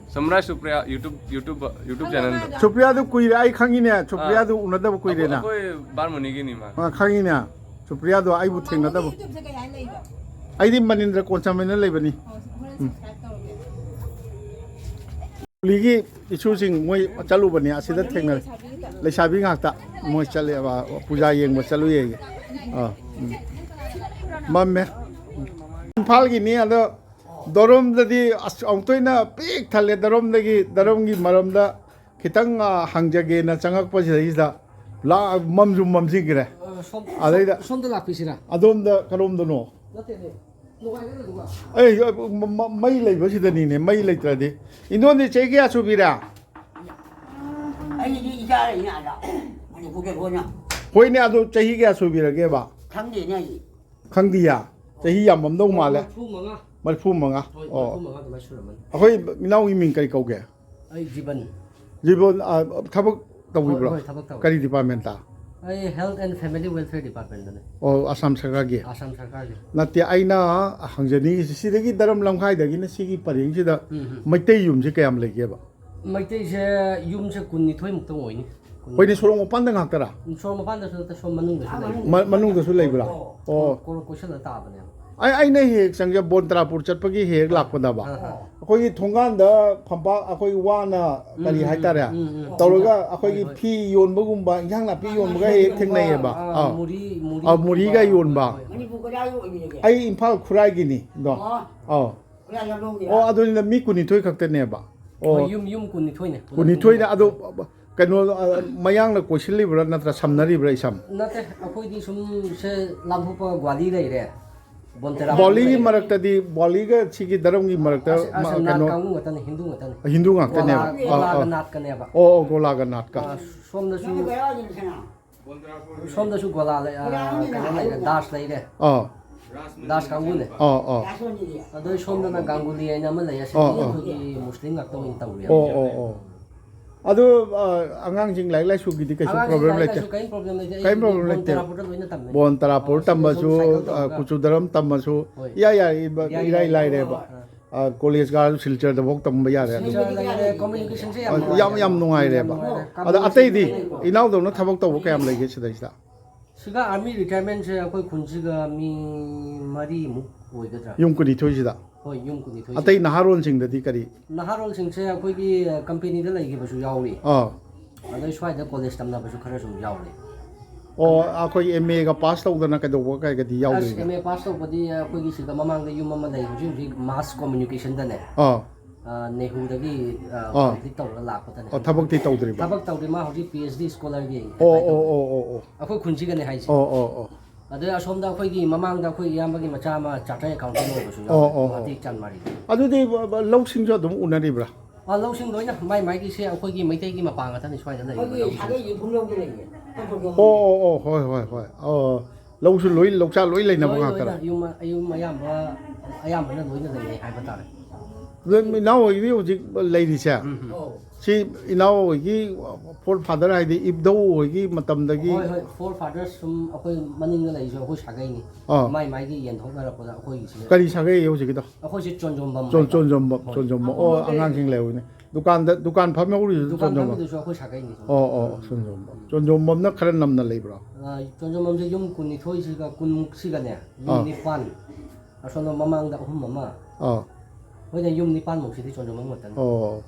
ꯁꯃꯨꯔꯥꯏ ꯁꯨꯄ꯭ꯔꯤꯌꯥ YouTube, YouTube, YouTube ꯆꯦꯅꯦꯜꯗꯣ꯫ ꯁꯨꯄ꯭ꯔꯤꯌꯥꯗꯨ ꯀꯨꯏꯔꯦ, ꯑꯩ ꯈꯪꯉꯤꯅꯦ꯫ ꯁꯨꯄ꯭ꯔꯤꯌꯥꯗꯨ ꯎꯅꯗꯕ ꯀꯨꯏꯔꯦꯅ꯫ ꯑꯩꯈꯣꯏ, ꯑꯩꯈꯣꯏ ꯕꯥꯔꯃꯨꯅꯤꯒꯤꯅꯤ ꯃꯥ꯫ ꯑ, ꯈꯪꯉꯤꯅꯦ꯫ ꯁꯨꯄ꯭ꯔꯤꯌꯥꯗꯣ ꯑꯩꯕꯨ ꯊꯦꯡꯅꯗꯕ꯫ YouTubeꯁꯦ ꯀꯩ ꯍꯥꯏꯅ ꯂꯩꯕ? ꯑꯩꯗꯤ ꯃꯅꯤꯟꯗ꯭ꯔ ꯀꯣꯟꯆꯝ ꯍꯥꯏꯅ ꯂꯩꯕꯅꯤ꯫ ꯑꯣ, ꯍꯣꯔꯦꯟ subscribe ꯇꯧꯔꯒꯦ꯫ ꯀꯨꯂꯤꯒꯤ ꯏꯁꯨꯁꯤꯡ ꯃꯣꯏ ꯆꯠꯂꯨꯕꯅꯦ, ꯑꯁꯤꯗ ꯊꯦꯡꯅꯔꯦ꯫ ꯂꯩꯁꯥꯕꯤ ꯉꯥꯛꯇ ꯃꯣꯏ ꯆꯠꯂꯦꯕ, ꯄꯨꯖꯥ ꯌꯦꯡꯕ ꯆꯠꯂꯨꯏꯌꯦ꯫ ꯑꯥ, ꯎꯝ꯫ ꯃꯝꯃꯦ꯫ ꯏꯝꯐꯥꯜꯒꯤꯅꯤ ꯑꯗꯣ, ꯗꯣꯔꯣꯝꯗꯗꯤ ꯑꯁ ꯑꯃꯨꯛꯇ ꯑꯣꯏꯅ ꯄꯤꯛ ꯊꯜꯂꯦ꯫ ꯗꯣꯔꯣꯝꯗꯒꯤ, ꯗꯣꯔꯣꯝꯒꯤ ꯃꯔꯝꯗ ꯈꯤꯇꯪ, ꯑ, ꯍꯪꯖꯒꯦꯅ ꯆꯪꯉꯛꯄꯁꯤꯗꯩꯁꯤꯗ ꯂꯥ-, ꯃꯝꯁꯨ ꯃꯝꯁꯤꯈ꯭ꯔꯦ꯫ ꯑ, ꯁꯣꯝ-, ꯑꯗꯩꯗ ꯁꯣꯝꯗ ꯂꯥꯛꯄꯤꯁꯤꯔꯥ? ꯑꯗꯣꯝꯗ ꯀꯔꯣꯝꯗꯅꯣ? ꯅꯠꯇꯦꯅꯦ꯫ ꯅꯨꯡꯉꯥꯏꯒꯗ꯭ꯔꯥ ꯑꯗꯨꯒ? ꯑꯩ, ꯃ-, ꯃ-, ꯃꯩ ꯂꯩꯕꯁꯤꯗꯅꯤꯅꯦ, ꯃꯩ ꯂꯩꯇ꯭ꯔꯗꯤ꯫ ꯏꯟꯗꯣꯟꯗꯤ ꯆꯍꯤ ꯀꯌꯥ ꯁꯨꯕꯤꯔꯦ? ꯑꯩꯗꯤ ꯏꯆꯥ ꯂꯩꯅ ꯑꯗ ꯃꯅꯤꯄꯨꯔꯗ ꯂꯣꯏꯅ ꯍꯣꯏꯅꯦ, ꯑꯗꯣ ꯆꯍꯤ ꯀꯌꯥ ꯁꯨꯕꯤꯔꯒꯦꯕ? ꯈꯪꯗꯦꯅꯦ ꯑꯩ꯫ ꯈꯪꯗꯤꯌꯥ? ꯆꯍꯤ ꯌꯥꯝꯃꯝꯗꯧ ꯃꯥꯜꯂꯦ꯫ ꯃꯔꯤꯐꯨ ꯃꯉꯥ꯫ ꯃꯔꯤꯐꯨ ꯃꯉꯥ꯫ ꯍꯣꯏ, ꯑꯣ꯫ ꯃꯔꯤꯐꯨ ꯃꯉꯥ ꯑꯗꯨꯃꯥꯏꯅ ꯁꯨꯔꯝꯃꯅꯤ꯫ ꯑꯩꯈꯣꯏ ꯏꯅꯥꯎꯒꯤ ꯃꯤꯡ ꯀꯔꯤ ꯀꯧꯒꯦ? ꯑꯩ ꯖꯤꯕꯟ꯫ ꯖꯤꯕꯟ, ꯑ, ꯊꯕꯛ ꯇꯧꯕꯤꯕ꯭ꯔꯣ? ꯍꯣꯏ, ꯍꯣꯏ, ꯊꯕꯛ ꯇꯧꯋꯦ꯫ ꯀꯔꯤ ꯗꯤꯄꯥꯔꯠꯃꯦꯟꯇ? ꯑꯩ Health and Family Welfare Departmentꯇꯅꯦ꯫ ꯑꯣ, ꯑꯁꯥꯝ ꯁꯔꯀꯥꯔꯒꯤ? ꯑꯁꯥꯝ ꯁꯔꯀꯥꯔꯒꯤ꯫ ꯅꯠꯇꯦ, ꯑꯩꯅ ꯍꯪꯖꯅꯤꯡꯉꯤꯁꯤ, ꯁꯤꯗꯒꯤ ꯗꯔꯝ ꯂꯝꯈꯥꯏꯗꯒꯤꯅ ꯁꯤꯒꯤ ꯄꯔꯦꯡꯁꯤꯗ ꯎꯝ, ꯎꯝ꯫ ꯃꯩꯇꯩ ꯌꯨꯝꯁꯦ ꯀꯌꯥꯝ ꯂꯩꯒꯦꯕ? ꯃꯩꯇꯩꯁꯦ ꯌꯨꯝꯁꯦ ꯀꯨꯟꯅꯤꯊꯣꯏꯃꯨꯛꯇꯪ ꯑꯣꯏꯅꯤ꯫ ꯀꯨꯟ- ꯑꯩꯈꯣꯏꯅ ꯁꯣꯔꯣꯛ ꯃꯄꯥꯟꯗ ꯉꯥꯛꯇꯔꯥ? ꯁꯣꯔꯣꯛ ꯃꯄꯥꯟꯗꯁꯨ ꯅꯠꯇꯦ, ꯁꯣꯝ ꯃꯅꯨꯡꯗꯁꯨ ꯂꯩ꯫ ꯃ- ꯃꯅꯨꯡꯗꯁꯨ ꯂꯩꯕ꯭ꯔꯥ? ꯑꯣ꯫ ꯀꯣ-, ꯀꯣꯏꯁꯜꯂ ꯇꯥꯕꯅꯦꯕ꯫ ꯑꯩ, ꯑꯩꯅ ꯍꯦꯛ ꯆꯪꯖ ꯕꯣꯟ ꯇꯔꯥꯄꯨꯔ ꯆꯠꯄꯒꯤ ꯍꯦꯛ ꯂꯥꯛꯄꯗꯕ꯫ ꯑꯥ, ꯑꯥ꯫ ꯑꯩꯈꯣꯏꯒꯤ ꯊꯣꯡꯒꯥꯟꯗ ꯐꯝꯄꯥꯛ, ꯑꯩꯈꯣꯏ ꯋꯥꯅ ꯎꯝ, ꯀꯔꯤ ꯎꯝ, ꯍꯥꯏꯇꯥꯔꯦ? ꯎꯝ, ꯎꯝ꯫ ꯇꯧꯔꯒ ꯍꯣꯏ, ꯑꯩꯈꯣꯏꯒꯤ ꯍꯣꯏ꯫ ꯐꯤ ꯌꯣꯟꯕꯒꯨꯝꯕ, ꯏꯟꯁꯥꯡ ꯅꯥꯄꯤ ꯌꯣꯟꯕꯒ ꯍꯦꯛ ꯍꯦꯛ ꯊꯦꯡꯅꯩꯌꯦꯕ꯫ ꯑꯥ, ꯑꯥ꯫ ꯃꯨꯔꯤ, ꯃꯨꯔꯤ ꯑꯥ, ꯀꯨꯝꯕ꯫ ꯃꯨꯔꯤꯒ ꯌꯣꯟꯕ꯫ ꯍꯣꯏ, ꯍꯣꯏ꯫ ꯃꯅꯤꯄꯨꯔ ꯀꯗꯥꯏꯗ ꯑꯣꯏꯕꯤꯔꯒꯦ? ꯑꯩ ꯏꯝꯐꯥꯜ ꯈꯨꯔꯥꯏꯒꯤꯅꯤ꯫ ꯑꯗꯣ꯫ ꯑꯣ꯫ ꯑꯧ꯫ ꯈꯨꯔꯥꯏ ꯂꯝꯂꯣꯡꯒꯤꯔꯥ? ꯑꯣ, ꯑꯗꯨꯅꯤꯅ ꯃꯤ ꯀꯨꯟꯅꯤꯊꯣꯏ ꯈꯛꯇꯅꯦꯕ꯫ ꯑꯣ꯫ ꯍꯣꯏ, ꯌꯨꯝ, ꯌꯨꯝ ꯀꯨꯟꯅꯤꯊꯣꯏꯅꯦ꯫ ꯀꯨꯟꯅꯤꯊꯣꯏꯅ ꯑꯗꯣ ꯀꯩꯅꯣ, ꯑ, ꯃꯌꯥꯡꯅ ꯀꯣꯏꯁꯤꯜꯂꯤꯕ꯭ꯔꯥ ꯅꯠꯇ꯭ꯔ ꯁꯝꯅꯔꯤꯕ꯭ꯔꯥ ꯏꯁꯝ? ꯅꯠꯇꯦ, ꯑꯩꯈꯣꯏꯗꯤ ꯁꯨꯝ ꯁꯦ ꯂꯥꯟꯊꯣꯛꯄ ꯒ꯭ꯋꯥꯂꯤ ꯂꯩꯔꯦ꯫ ꯕꯣꯟꯇꯦꯔꯥ ꯕꯣꯂꯤꯒꯤ ꯂꯩꯔꯦ꯫ ꯃꯔꯛꯇꯗꯤ, ꯕꯣꯂꯤꯒ ꯁꯤꯒꯤ ꯗꯔꯝꯒꯤ ꯃꯔꯛꯇ ꯑꯁ, ꯑꯁ, ꯃ-, ꯅꯥꯠ ꯀꯩꯅꯣ, ꯀꯥꯡꯕꯨ ꯉꯥꯛꯇꯅꯤ, ꯍꯤꯟꯗꯨ ꯉꯥꯛꯇꯅꯤ꯫ ꯍꯤꯟꯗꯨ ꯉꯥꯛꯇꯅꯦꯕ꯫ ꯒꯣꯂꯥ-, ꯑꯥ, ꯒꯣꯂꯥꯒ ꯑꯥ꯫ ꯅꯥꯠꯀꯅꯦꯕ꯫ ꯑꯣ, ꯑꯣ, ꯒꯣꯂꯥꯒ ꯅꯥꯠꯀ꯫ ꯑꯥ, ꯁꯣꯝꯗꯁꯨ, ꯅꯪ ꯀꯗꯥꯏꯋꯥꯏꯗꯩꯅꯣ ꯁꯅꯥ? ꯁꯣꯝꯗꯁꯨ ꯒꯣꯂꯥ ꯂꯩ, ꯑꯥ, ꯀꯩꯅꯣ ꯂꯩꯔꯦ, ꯗꯥꯁ ꯂꯩꯔꯦ꯫ ꯑꯥ, ꯗꯥꯁ ꯀꯥꯡꯕꯨꯅꯦ꯫ ꯑꯥ, ꯑꯥ꯫ ꯑꯗꯣ ꯁꯣꯝꯗꯅ ꯒꯥꯡꯒꯨꯂꯤ ꯍꯥꯏꯅ ꯑꯃ ꯂꯩ, ꯑꯁꯤꯗꯤ ꯑꯥ, ꯑꯥ꯫ ꯑꯩꯈꯣꯏꯒꯤ ꯃꯨꯁꯂꯤꯝ ꯉꯥꯛꯇ ꯑꯣꯏꯅ ꯇꯧꯔꯦ꯫ ꯑꯣ, ꯑꯣ, ꯑꯣ꯫ ꯑꯗꯨ, ꯑ, ꯑꯉꯥꯡꯁꯤꯡ ꯂꯥꯏꯔꯤꯛ ꯂꯥꯏꯁꯨꯒꯤꯗꯤ ꯀꯩꯁꯨ ꯑꯉꯥꯡꯁꯤꯡ ꯄ꯭ꯔꯣꯕ꯭ꯂꯦꯝ ꯂꯥꯏꯔꯤꯛ ꯂꯩꯇꯦ? ꯂꯥꯏꯁꯨ ꯀꯔꯤꯝ ꯄ꯭ꯔꯣꯕ꯭ꯂꯦꯝ ꯂꯩꯇꯦ꯫ ꯀꯔꯤꯝ ꯄ꯭ꯔꯣꯕ꯭ꯂꯦꯝ ꯑꯩ ꯂꯩꯇꯦ꯫ ꯕꯣꯟꯇꯦꯔꯥꯄꯨꯔꯗ ꯂꯣꯏꯅ ꯇꯝꯃꯦ꯫ ꯕꯣꯟ ꯇꯔꯥꯄꯨꯔ ꯑꯥ, ꯁꯤꯗꯁꯨ ꯇꯝꯕꯁꯨ, ꯁꯥꯏꯀꯜ ꯑ, ꯇꯧꯔꯒ꯫ ꯀꯨꯆꯨ ꯗꯔꯝ ꯇꯝꯕꯁꯨ ꯍꯣꯏ꯫ ꯏꯌꯥ ꯌꯥꯏ, ꯏꯕ-, ꯏꯌꯥ ꯏꯔꯥꯏ ꯌꯥꯏ꯫ ꯂꯥꯏꯔꯦꯕ꯫ ꯑꯥ꯫ ꯑ, ꯀꯣꯂꯦꯖ ꯀꯥꯔꯁꯨ ꯁꯤꯜꯆꯔꯗꯐꯥꯎ ꯇꯝꯕ ꯌꯥꯔꯦ ꯑꯗꯨꯝ꯫ ꯁꯤꯜꯆꯔ ꯂꯩꯔꯦ, ꯀꯝꯃ꯭ꯌꯨꯅꯤꯀꯦꯁꯟꯁꯦ ꯌꯥꯝ ꯑ, ꯌꯥꯝ, ꯌꯥꯝ ꯅꯨꯡꯉꯥꯏꯔꯦꯕ꯫ ꯅꯨꯡꯉꯥꯏꯔꯦ꯫ ꯑꯗ ꯑꯇꯩꯗꯤ ꯀꯝꯃ꯭ꯌꯨꯅꯤꯀꯦꯁꯟ ꯏꯅꯥꯎꯗꯧꯅ ꯊꯕꯛ ꯇꯧꯕ ꯀꯌꯥꯝ ꯂꯩꯒꯦ ꯁꯤꯗꯩꯁꯤꯗ? ꯁꯤꯒ ꯑꯥꯔꯃꯤ ꯔꯤꯇꯥꯌꯔꯃꯦꯟꯁꯦ ꯑꯩꯈꯣꯏ ꯈꯨꯟꯁꯤꯒ ꯃꯤ ꯃꯔꯤꯃꯨꯛ ꯑꯣꯏꯒꯗ꯭ꯔꯥ? ꯌꯨꯝ ꯀꯨꯟꯅꯤꯊꯣꯏꯁꯤꯗ? ꯍꯣꯏ, ꯌꯨꯝ ꯀꯨꯟꯅꯤꯊꯣꯏ꯫ ꯑꯇꯩ ꯅꯍꯥꯔꯣꯜꯁꯤꯡꯗꯗꯤ ꯀꯔꯤ? ꯅꯍꯥꯔꯣꯜꯁꯤꯡꯁꯦ ꯑꯩꯈꯣꯏꯒꯤ ꯀꯝꯄꯦꯅꯤꯗ ꯂꯩꯈꯤꯕꯁꯨ ꯌꯥꯎꯔꯤ꯫ ꯑꯥ꯫ ꯑꯗꯩ ꯁ꯭ꯋꯥꯏꯗ ꯀꯣꯂꯦꯖ ꯇꯝꯅꯕꯁꯨ ꯈꯔꯁꯨ ꯌꯥꯎꯔꯤ꯫ ꯑꯣ, ꯑꯩꯈꯣꯏ ꯑꯦꯝ ꯑꯦꯒ ꯄꯥꯁ ꯇꯧꯗꯅ ꯀꯩꯗꯧꯕ ꯀꯩꯒꯗꯤ ꯑꯁ, ꯌꯥꯎꯗ꯭ꯔꯤꯅꯦ? ꯑꯦꯝ ꯑꯦ ꯄꯥꯁ ꯇꯧꯕꯗꯤ ꯑꯩꯈꯣꯏꯒꯤ ꯁꯤꯗ ꯃꯃꯥꯡꯗ ꯌꯨꯝ ꯑꯃ ꯂꯩ, ꯍꯧꯖꯤꯛ ꯍꯧꯖꯤꯛ ꯃꯥꯁ ꯀꯝꯃ꯭ꯌꯨꯅꯤꯀꯦꯁꯟꯗꯅꯦ꯫ ꯑꯥ꯫ ꯑ, ꯅꯦꯍꯨꯗꯒꯤ, ꯑ, ꯑꯥ꯫ ꯀꯝꯄ꯭ꯂꯤꯠ ꯇꯧꯔꯒ ꯂꯥꯛꯄꯗꯅꯦ꯫ ꯑꯣ, ꯊꯕꯛꯇꯤ ꯇꯧꯗ꯭ꯔꯤꯕ? ꯊꯕꯛ ꯇꯧꯗ꯭ꯔꯤ, ꯃꯥ ꯍꯧꯖꯤꯛ ꯄꯤ ꯑꯩꯆ ꯗꯤ ꯁ꯭ꯀꯣꯂꯔꯒꯤ ꯑꯣ, ꯑꯦꯄ꯭ꯂꯥꯏ ꯑꯣ, ꯇꯧꯔꯤ꯫ ꯑꯣ, ꯑꯣ, ꯑꯣ, ꯑꯣ, ꯑꯣ꯫ ꯑꯩꯈꯣꯏ ꯈꯨꯟꯁꯤꯒꯅꯦ ꯍꯥꯏꯁꯦ꯫ ꯑꯣ, ꯑꯣ, ꯑꯣ꯫ ꯑꯗꯩ ꯑꯁꯣꯝꯗ ꯑꯩꯈꯣꯏꯒꯤ ꯃꯃꯥꯡꯗ ꯑꯩꯈꯣꯏ ꯏꯌꯥꯝꯕꯒꯤ ꯃꯆꯥ ꯑꯃ ꯆꯥꯔꯇꯔ ꯑꯦꯀꯥꯎꯟꯇꯦꯟ ꯑꯣꯏꯕꯁꯨ ꯑꯣ, ꯌꯥꯎꯔꯦ, ꯑꯣ, ꯑꯣ꯫ ꯒꯨꯋꯥꯍꯥꯇꯤ ꯆꯥꯟꯃꯥꯔꯤꯗ꯫ ꯑꯗꯨꯗꯤ ꯕ-, ꯕ-, ꯂꯧꯁꯤꯡꯁꯨ ꯑꯗꯨꯝ ꯎꯅꯔꯤꯕ꯭ꯔꯥ? ꯑ, ꯂꯧꯁꯤꯡ ꯂꯣꯏꯅ ꯃꯥꯏ ꯃꯥꯏꯒꯤꯁꯦ ꯑꯩꯈꯣꯏꯒꯤ ꯃꯩꯇꯩꯒꯤ ꯃꯄꯥ ꯉꯥꯛꯇꯅꯤ ꯁ꯭ꯋꯥꯏꯗ ꯂꯩꯔꯤꯕ ꯑꯩꯈꯣꯏꯒꯤ ꯂꯧꯁꯤꯡ꯫ ꯁꯥꯒꯩ ꯌꯦꯛꯐꯝ ꯂꯧꯗ ꯂꯩꯌꯦ꯫ ꯑꯣ, ꯑꯣ, ꯑꯣ, ꯍꯣꯏ, ꯍꯣꯏ, ꯍꯣꯏ꯫ ꯑꯣ, ꯂꯧꯁꯨ ꯂꯣꯏ, ꯂꯧꯆꯥ ꯂꯣꯏ ꯂꯩꯅꯕ ꯂꯣꯏ, ꯉꯥꯛꯇꯔꯥ? ꯂꯣꯏꯅ ꯌꯨꯝ, ꯌꯨꯝ ꯑꯌꯥꯝꯕ, ꯑꯌꯥꯝꯕꯅ ꯂꯣꯏꯅ ꯂꯩꯅꯩ ꯍꯥꯏꯕ ꯇꯥꯔꯦ꯫ ꯑꯗꯨ ꯏꯅꯥꯎ ꯍꯣꯏꯒꯤ ꯍꯧꯖꯤꯛ ꯂꯩꯔꯤꯁꯦ, ꯑꯧ꯫ ꯁꯤ ꯏꯅꯥꯎ ꯍꯣꯏꯒꯤ ꯐꯣꯔ ꯐꯥꯗꯔ ꯍꯥꯏꯗꯤ ꯏꯕꯨꯙꯧ ꯍꯣꯏꯒꯤ ꯃꯇꯝꯗꯒꯤ? ꯍꯣꯏ ꯍꯣꯏ, ꯐꯣꯔ ꯐꯥꯗꯔ ꯁꯨꯝ ꯑꯩꯈꯣꯏ ꯃꯅꯤꯡꯗ ꯂꯩꯔꯤꯁꯨ ꯑꯩꯈꯣꯏ ꯁꯥꯒꯩꯅꯤ꯫ ꯑꯥ꯫ ꯃꯥꯏ ꯃꯥꯏꯒꯤ ꯌꯦꯟꯊꯣꯛꯅꯔꯛꯄꯗ ꯑꯩꯈꯣꯏꯒꯤꯁꯤꯅ ꯀꯔꯤ ꯁꯥꯒꯩ ꯍꯧꯖꯤꯛꯀꯤꯗꯣ? ꯑꯩꯈꯣꯏꯁꯦ ꯆꯣꯟꯖꯣꯝꯕꯝ ꯆꯣꯟ ꯍꯥꯏꯕ꯫ ꯆꯣꯟꯖꯣꯝꯕꯝ ꯍꯣꯏ꯫ ꯆꯣꯟꯖꯣꯝꯕꯝ꯫ ꯑꯣ, ꯑꯉꯥꯡꯁꯤꯡ ꯂꯩꯍꯧꯔꯤꯅꯦ꯫ ꯗꯨꯀꯥꯟꯗ ꯗꯨꯀꯥꯟ ꯐꯝ ꯍꯧꯔꯤꯁꯨ ꯗꯨꯀꯥꯟ ꯆꯣꯟꯖꯣꯝꯕꯝ? ꯐꯝꯃꯤꯗꯨꯁꯨ ꯑꯩꯈꯣꯏ ꯁꯥꯒꯩꯅꯤ꯫ ꯑꯣ ꯑꯣ, ꯆꯣꯟꯖꯣꯝꯕꯝ꯫ ꯆꯣꯟꯖꯣꯝꯕꯝꯅ ꯈꯔ ꯅꯝꯅ ꯂꯩꯕ꯭ꯔꯣ? ꯑꯥ, ꯆꯣꯟꯖꯣꯝꯕꯝꯁꯦ ꯌꯨꯝ ꯀꯨꯟꯅꯤꯊꯣꯏꯁꯤꯒ ꯀꯨꯟꯃꯨꯛꯁꯤꯒꯅꯦ, ꯌꯨꯝ ꯑꯥ꯫ ꯅꯤꯄꯥꯟ, ꯑꯁꯣꯝꯗ ꯃꯃꯥꯡꯗ ꯑꯍꯨꯝ ꯑꯃ, ꯑꯥ꯫ ꯍꯣꯏꯅꯦ, ꯌꯨꯝ ꯅꯤꯄꯥꯟꯃꯨꯛꯁꯤꯗꯤ ꯆꯣꯟꯖꯣꯝꯕꯝ ꯉꯥꯛꯇꯅꯤ꯫ ꯑꯣ,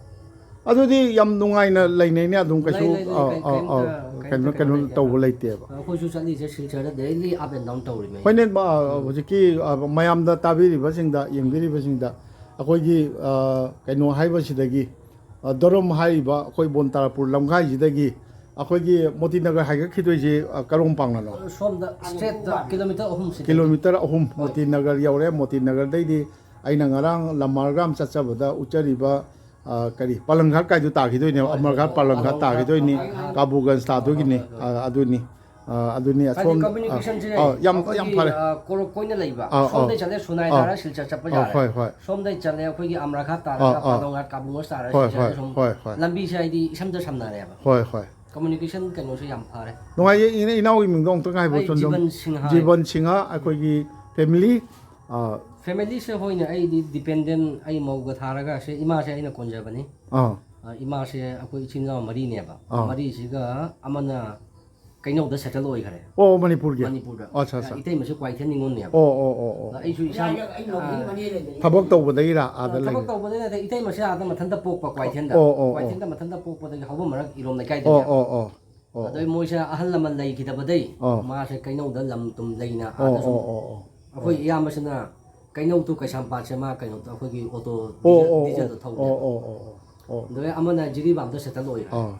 ꯑꯗꯨꯗꯤ ꯌꯥꯝ ꯅꯨꯡꯉꯥꯏꯅ ꯂꯩꯅꯩꯅꯦ ꯑꯗꯨꯝ, ꯀꯩꯁꯨ? ꯂꯩ, ꯂꯩ, ꯂꯩ, ꯑꯥ, ꯀꯩ-, ꯑꯥ, ꯀꯩꯝꯇ, ꯑꯥ, ꯀꯩꯝꯇ ꯀꯩꯅꯣ ꯀꯩꯅꯣ ꯀꯩꯅꯣ ꯂꯩꯇꯦ꯫ ꯇꯧꯕ ꯂꯩꯇꯦꯕ? ꯑꯩꯈꯣꯏꯁꯨ ꯆꯠꯂꯤꯁꯦ ꯁꯤꯜꯆꯔꯗ daily up and down ꯇꯧꯔꯤꯃꯦ꯫ ꯍꯣꯏꯅꯦ, ꯃ-, ꯍꯧꯖꯤꯛꯀꯤ, ꯑ, ꯃꯌꯥꯝꯗ ꯇꯥꯕꯤꯔꯤꯕꯁꯤꯡꯗ, ꯌꯦꯡꯕꯤꯔꯤꯕꯁꯤꯡꯗ ꯑꯩꯈꯣꯏꯒꯤ, ꯑ, ꯀꯩꯅꯣ ꯍꯥꯏꯕꯁꯤꯗꯒꯤ, ꯑ, ꯗꯣꯔꯝ ꯍꯥꯏꯔꯤꯕ ꯑꯩꯈꯣꯏ ꯕꯣꯟ ꯇꯥꯔꯥꯄꯨꯔ ꯂꯝꯈꯥꯏꯁꯤꯗꯒꯤ ꯑꯩꯈꯣꯏꯒꯤ ꯃꯣꯇꯤꯅꯒꯔ ꯍꯥꯏꯒꯠꯈꯤꯗꯣꯏꯁꯦ, ꯑ, ꯀꯔꯣꯝ ꯄꯥꯡꯅꯅꯣ? ꯁꯣꯝꯗ straight ꯇ ꯀꯤꯂꯣꯃꯤꯇꯔ ꯑꯍꯨꯝ ꯁꯤꯗꯒꯤ꯫ ꯀꯤꯂꯣꯃꯤꯇꯔ ꯑꯍꯨꯝ, ꯃꯣꯇꯤꯅꯒꯔ ꯌꯧꯔꯦ꯫ ꯃꯣꯇꯤꯅꯒꯔꯗꯩꯗꯤ ꯑꯩꯅ ꯉꯔꯥꯡ ꯂꯝꯃꯥꯔꯒ꯭ꯔꯥꯝ ꯆꯠꯆꯕꯗ ꯎꯠꯆꯔꯤꯕ, ꯑ, ꯀꯔꯤ, ꯄꯥꯂꯪꯒꯥꯠ ꯀꯥꯏꯗꯣ ꯇꯥꯈꯤꯗꯣꯏꯅꯦꯕ, ꯍꯣꯏ, ꯑꯃꯔꯒꯥꯠ ꯍꯣꯏ, ꯄꯥꯂꯪꯒꯥꯠ ꯄꯥꯂꯪꯒꯥꯠ, ꯇꯥꯈꯤꯗꯣꯏꯅꯤ, ꯄꯥꯂꯪꯒꯥꯠ꯫ ꯀꯥꯕꯨꯒꯟꯖ ꯇꯥꯗꯣꯏꯒꯤꯅꯤ꯫ ꯍꯣꯏ, ꯍꯣꯏ, ꯍꯣꯏ꯫ ꯑ, ꯑꯗꯨꯅꯤ, ꯑ, ꯑꯗꯨꯅꯤ ꯍꯥꯏꯗꯤ ꯑꯁꯣꯝ, ꯑ, communication ꯁꯦ ꯑ, ꯌꯥꯝ, ꯌꯥꯝ ꯑꯩꯈꯣꯏꯒꯤ, ꯐꯔꯦ꯫ ꯑ, ꯀꯣꯔꯣꯛ ꯀꯣꯏꯅ ꯂꯩꯕ꯫ ꯑꯥ, ꯁꯣꯝꯗꯩ ꯑꯥ꯫ ꯆꯠꯂꯦ ꯁꯨꯅꯥꯏ ꯑꯥ, ꯇꯥꯔꯦ, ꯍꯣꯏ, ꯍꯣꯏ꯫ ꯁꯣꯝꯗꯩ ꯆꯠꯂꯦ ꯑꯩꯈꯣꯏꯒꯤ ꯑꯃꯔꯥꯈꯥꯠ ꯑꯥ, ꯇꯥꯔꯒ ꯑꯥ꯫ ꯄꯥꯂꯣꯡꯒꯥꯠ ꯀꯥꯕꯨꯡꯒꯣꯁ ꯇꯥꯔꯒ ꯍꯣꯏ, ꯁꯤꯗ ꯍꯣꯏ, ꯁꯨꯝ ꯍꯣꯏ, ꯍꯣꯏ꯫ ꯂꯝꯕꯤꯁꯦ ꯍꯥꯏꯗꯤ ꯏꯁꯝꯗ ꯁꯝꯅꯔꯦꯕ꯫ ꯍꯣꯏ, ꯍꯣꯏ꯫ Communication ꯀꯩꯅꯣꯁꯦ ꯌꯥꯝ ꯐꯔꯦ꯫ ꯅꯨꯡꯉꯥꯏꯌꯦ꯫ ꯏꯅ-, ꯏꯅꯥꯎꯒꯤ ꯃꯤꯡꯗꯣ ꯑꯃꯨꯛꯇꯪ ꯍꯥꯏꯕ, ꯑꯩ ꯆꯣꯟꯖꯣꯝ꯫ ꯖꯤꯕꯟ ꯁꯤꯡꯍ ꯍꯥꯏ꯫ ꯖꯤꯕꯟ ꯁꯤꯡꯍ, ꯑꯩꯈꯣꯏꯒꯤ family, ꯑ, Family ꯁꯦ ꯍꯣꯏꯅꯦ, ꯑꯩꯗꯤ dependent, ꯑꯩ ꯃꯧꯒ ꯊꯥꯔꯒ ꯁꯦ ꯏꯃꯥꯁꯦ ꯑꯩꯅ ꯀꯣꯟꯖꯕꯅꯤ꯫ ꯑꯥ꯫ ꯑ, ꯏꯃꯥꯁꯦ ꯑꯩꯈꯣꯏ ꯏꯆꯤꯟ ꯏꯅꯥꯎ ꯃꯔꯤꯅꯦꯕ꯫ ꯑꯥ꯫ ꯃꯔꯤꯁꯤꯒ ꯑꯃꯅ ꯀꯩꯅꯧꯗ settle ꯑꯣꯏꯈ꯭ꯔꯦ꯫ ꯑꯣ, ꯃꯅꯤꯄꯨꯔꯒꯤ? ꯃꯅꯤꯄꯨꯔꯗ꯫ ꯑꯠꯆꯥ, ꯑꯠꯆꯥ꯫ ꯑ, ꯏꯇꯩꯃꯁꯨ ꯀ꯭ꯋꯥꯏꯊꯦꯜ ꯅꯤꯉꯣꯜꯅꯦꯕ꯫ ꯑꯣ, ꯑꯣ, ꯑꯣ, ꯑꯣ꯫ ꯑꯗ ꯑꯩꯁꯨ ꯏꯁꯥ, ꯑ, ꯊꯕꯛ ꯇꯧꯕꯗꯒꯤꯔ ꯑꯥꯗ ꯊꯕꯛ ꯂꯩ? ꯇꯧꯕꯗꯒꯤ ꯅꯠꯇꯦ, ꯏꯇꯩꯃꯁꯦ ꯑꯥꯗ ꯃꯊꯟꯇ ꯄꯣꯛꯄ, ꯀ꯭ꯋꯥꯏꯊꯦꯜꯗ꯫ ꯑꯣ, ꯑꯣ, ꯑꯣ꯫ ꯀ꯭ꯋꯥꯏꯊꯦꯜꯗ ꯃꯊꯟꯇ ꯄꯣꯛꯄꯗꯒꯤ ꯍꯧꯕ ꯃꯔꯛ ꯏꯔꯣꯝ ꯑꯣ, ꯂꯩꯀꯥꯏꯗꯒꯤꯅꯦꯕ꯫ ꯑꯣ, ꯑꯣ꯫ ꯑꯣ꯫ ꯑꯗꯩ ꯃꯣꯏꯁꯦ ꯑꯍꯜ ꯂꯃꯟ ꯂꯩꯈꯤꯗꯕꯗꯩ ꯑꯣ꯫ ꯃꯥꯁꯦ ꯀꯩꯅꯧꯗ ꯂꯝ ꯇꯨꯝ ꯂꯩꯅ ꯑꯣ, ꯑꯥꯗ ꯁꯨꯝ ꯑꯣ, ꯑꯣ, ꯑꯣ꯫ ꯑꯩꯈꯣꯏ ꯏꯌꯥꯝꯕꯁꯤꯅ ꯀꯩꯅꯧ to ꯀꯩꯁꯥꯝꯄꯥꯠꯁꯦ ꯃꯥ ꯀꯩꯅꯣꯗ ꯑꯩꯈꯣꯏꯒꯤ ꯑꯣꯇꯣ ꯑꯣ, ꯗꯤꯖꯜ, ꯑꯣ, ꯗꯤꯖꯜꯗ ꯑꯣ, ꯊꯧꯕꯅꯦꯕ꯫ ꯑꯣ, ꯑꯣ, ꯑꯣ, ꯑꯣ꯫ ꯑꯗꯨꯗꯩ ꯑꯃꯅ ꯖꯤꯔꯤꯕꯥꯝꯗ settle ꯑꯣꯏꯔꯦ꯫ ꯑꯥ꯫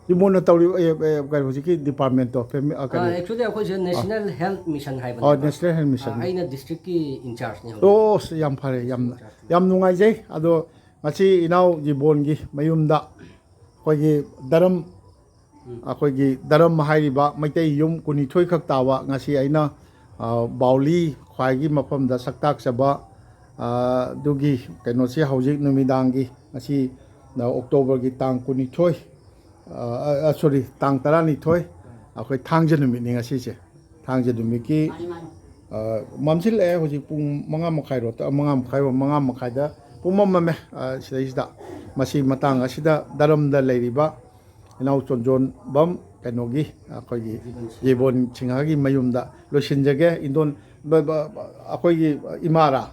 ꯏꯃꯣꯟꯅ ꯇꯧꯔꯤꯕ, ꯑꯦ, ꯑꯦ, ꯀꯩꯅꯣ, ꯍꯧꯖꯤꯛꯀꯤ department ꯇꯣ, ꯐꯦꯃꯤ-, ꯑ, ꯀꯔꯤ? ꯑ, actually ꯑꯩꯈꯣꯏꯁꯦ National Health Mission ꯑꯣ, ꯍꯥꯏꯕꯅꯦꯕ꯫ National Health Mission꯫ ꯑ, ꯑꯩꯅ district ꯀꯤ in charge ꯅꯦ ꯍꯧꯖꯤꯛ꯫ ꯑꯣ, ꯑꯁ, ꯌꯥꯝ ꯐꯔꯦ, ꯌꯥꯝ, ꯌꯥꯝ ꯅꯨꯡꯉꯥꯏꯖꯩ꯫ ꯑꯗꯣ ꯉꯁꯤ ꯏꯅꯥꯎ ꯖꯤꯕꯣꯟꯒꯤ ꯃꯌꯨꯝꯗ ꯑꯩꯈꯣꯏꯒꯤ ꯗꯔꯝ, ꯎꯝ꯫ ꯑꯩꯈꯣꯏꯒꯤ ꯗꯔꯝ ꯍꯥꯏꯔꯤꯕ ꯃꯩꯇꯩ ꯌꯨꯝ ꯀꯨꯟꯅꯤꯊꯣꯏ ꯈꯛ ꯇꯥꯕ, ꯉꯁꯤ ꯑꯩꯅ, ꯑ, ꯕꯥꯎꯂꯤ ꯈ꯭ꯋꯥꯏꯒꯤ ꯃꯐꯝꯗ ꯁꯛꯇꯥꯛꯆꯕ ꯑ, ꯑꯗꯨꯒꯤ ꯀꯩꯅꯣꯁꯤ ꯍꯧꯖꯤꯛ ꯅꯨꯃꯤꯗꯥꯡꯒꯤ, ꯉꯁꯤ, ꯑ, ꯑꯣꯛꯇꯣꯕꯔꯒꯤ ꯇꯥꯡ ꯀꯨꯟꯅꯤꯊꯣꯏ, ꯑ, ꯑ, ꯁꯣꯔꯤ, ꯇꯥꯡ ꯇꯔꯥꯅꯤꯊꯣꯏ, ꯑꯩꯈꯣꯏ ꯊꯥꯡꯖ ꯅꯨꯃꯤꯠꯅꯤ ꯉꯁꯤꯁꯦ꯫ ꯊꯥꯡꯖ ꯅꯨꯃꯤꯠꯀꯤ, ꯃꯥꯅꯤ, ꯃꯥꯅꯤ꯫ ꯑ, ꯃꯝꯁꯤꯜꯂꯛꯑꯦ ꯍꯧꯖꯤꯛ ꯄꯨꯡ ꯃꯉꯥ ꯃꯈꯥꯏꯔꯣ, ꯇ-, ꯃꯉꯥ ꯃꯈꯥꯏꯔꯣ, ꯃꯉꯥ ꯃꯈꯥꯏꯗ ꯄꯨꯡꯃꯝ ꯃꯝꯃꯦ, ꯑ, ꯁꯤꯗꯩꯁꯤꯗ꯫ ꯃꯁꯤ ꯃꯇꯥꯡ ꯑꯁꯤꯗ ꯗꯔꯝꯗ ꯂꯩꯔꯤꯕ ꯏꯅꯥꯎ ꯆꯣꯟꯖꯣꯟꯕꯝ ꯀꯩꯅꯣꯒꯤ, ꯑꯩꯈꯣꯏꯒꯤ ꯖꯤꯕꯟ ꯁꯤꯡꯍꯒꯤ ꯃꯌꯨꯝꯗ ꯂꯣꯏꯁꯤꯟꯖꯒꯦ꯫ ꯏꯟꯗꯣꯟ-, ꯕ-, ꯕ-, ꯕ-, ꯑꯩꯈꯣꯏꯒꯤ ꯏꯃꯥꯔꯥ?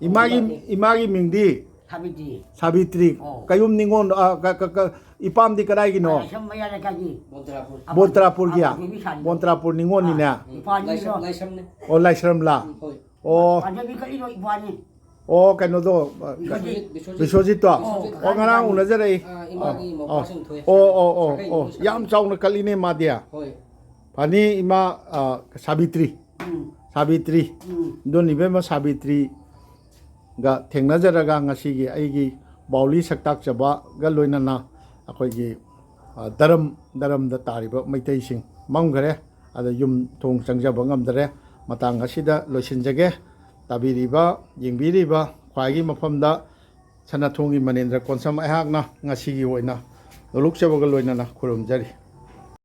ꯏꯃꯥꯒꯤ, ꯏꯃꯥꯒꯤ ꯃꯤꯡꯗꯤ? ꯁꯥꯕꯤꯇ꯭ꯔꯤ꯫ ꯁꯥꯕꯤꯇ꯭ꯔꯤ꯫ ꯑꯣ꯫ ꯀꯌꯨꯝ ꯅꯤꯉꯣꯜ, ꯑ, ꯀ-, ꯀ-, ꯀ-, ꯏꯄꯥꯝꯗꯤ ꯀꯗꯥꯏꯒꯤꯅꯣ? ꯂꯥꯏꯁ꯭ꯔꯝ ꯃꯌꯥ ꯂꯩꯀꯥꯏꯒꯤ꯫ ꯕꯣꯟꯇ꯭ꯔꯥꯄꯨꯔ꯫ ꯕꯣꯟꯇ꯭ꯔꯥꯄꯨꯔꯒꯤ? ꯑꯄꯥꯟꯕꯤ ꯁꯥꯅꯤ꯫ ꯕꯣꯟꯇ꯭ꯔꯥꯄꯨꯔ ꯅꯤꯉꯣꯜꯅꯤꯅꯦ? ꯏꯄꯥꯅꯤ ꯂꯥꯏꯁ꯭ꯔꯝ, ꯂꯣ꯫ ꯂꯥꯏꯁ꯭ꯔꯝꯅꯦ꯫ ꯑꯣ, ꯂꯥꯏꯁ꯭ꯔꯝꯂꯥ? ꯎꯝ, ꯍꯣꯏ꯫ ꯑꯣ꯫ ꯄꯥꯟꯖꯕꯤ ꯀꯠꯂꯤꯗꯣ ꯏꯄꯥꯅꯤ꯫ ꯑꯣ, ꯀꯩꯅꯣꯗꯣ, ꯑ, ꯕꯤꯁ꯭ꯋꯖꯤꯠ, ꯕꯤꯁ꯭ꯋꯖꯤꯠ꯫ ꯕꯤꯁ꯭ꯋꯖꯤꯠꯇꯣ? ꯑꯣ, ꯑꯣ, ꯉꯔꯥꯡ ꯎꯅꯖꯔꯛꯏ꯫ ꯑꯥ, ꯏꯃꯥꯒꯤ ꯑꯣ, ꯃꯧꯄ꯭ꯋꯥꯁꯤꯡ ꯊꯣꯛꯑꯦ꯫ ꯑꯣ, ꯑꯣ, ꯑꯣ, ꯁꯥꯒꯩ ꯑꯣ, ꯂꯣꯏ ꯁꯥꯒꯩ꯫ ꯌꯥꯝ ꯆꯥꯎꯅ ꯀꯠꯂꯤꯅꯦ ꯃꯥꯗꯤ꯫ ꯍꯣꯏ꯫ ꯐꯅꯤ ꯏꯃꯥ, ꯑ, ꯁꯥꯕꯤꯇ꯭ꯔꯤ꯫ ꯎꯝ꯫ ꯁꯥꯕꯤꯇ꯭ꯔꯤ꯫ ꯎꯝ꯫ ꯑꯗꯨꯅ ꯏꯕꯦꯝꯃ ꯁꯥꯕꯤꯇ꯭ꯔꯤꯒ ꯊꯦꯡꯅꯖꯔꯒ ꯉꯁꯤꯒꯤ ꯑꯩꯒꯤ ꯕꯥꯎꯂꯤ ꯁꯛꯇꯥꯛꯆꯕꯒ ꯂꯣꯏꯅꯅ ꯑꯩꯈꯣꯏꯒꯤ, ꯑ, ꯗꯔꯝ, ꯗꯔꯝꯗ ꯇꯥꯔꯤꯕ ꯃꯩꯇꯩꯁꯤꯡ ꯃꯝꯈꯔꯦ꯫ ꯑꯗ ꯌꯨꯝ ꯊꯣꯡ ꯆꯪꯖꯕ ꯉꯝꯗꯔꯦ꯫ ꯃꯇꯥꯡ ꯑꯁꯤꯗ ꯂꯣꯏꯁꯤꯟꯖꯒꯦ꯫ ꯇꯥꯕꯤꯔꯤꯕ, ꯌꯦꯡꯕꯤꯔꯤꯕ ꯈ꯭ꯋꯥꯏꯒꯤ ꯃꯐꯝꯗ ꯁꯅꯥꯊꯣꯡꯒꯤ ꯃꯅꯦꯟꯗ꯭ꯔ ꯀꯣꯟꯁꯝ ꯑꯩꯍꯥꯛꯅ ꯉꯁꯤꯒꯤ ꯑꯣꯏꯅ ꯅꯣꯂꯨꯛꯆꯕꯒ ꯂꯣꯏꯅꯅ ꯈꯨꯔꯨꯝꯖꯔꯤ꯫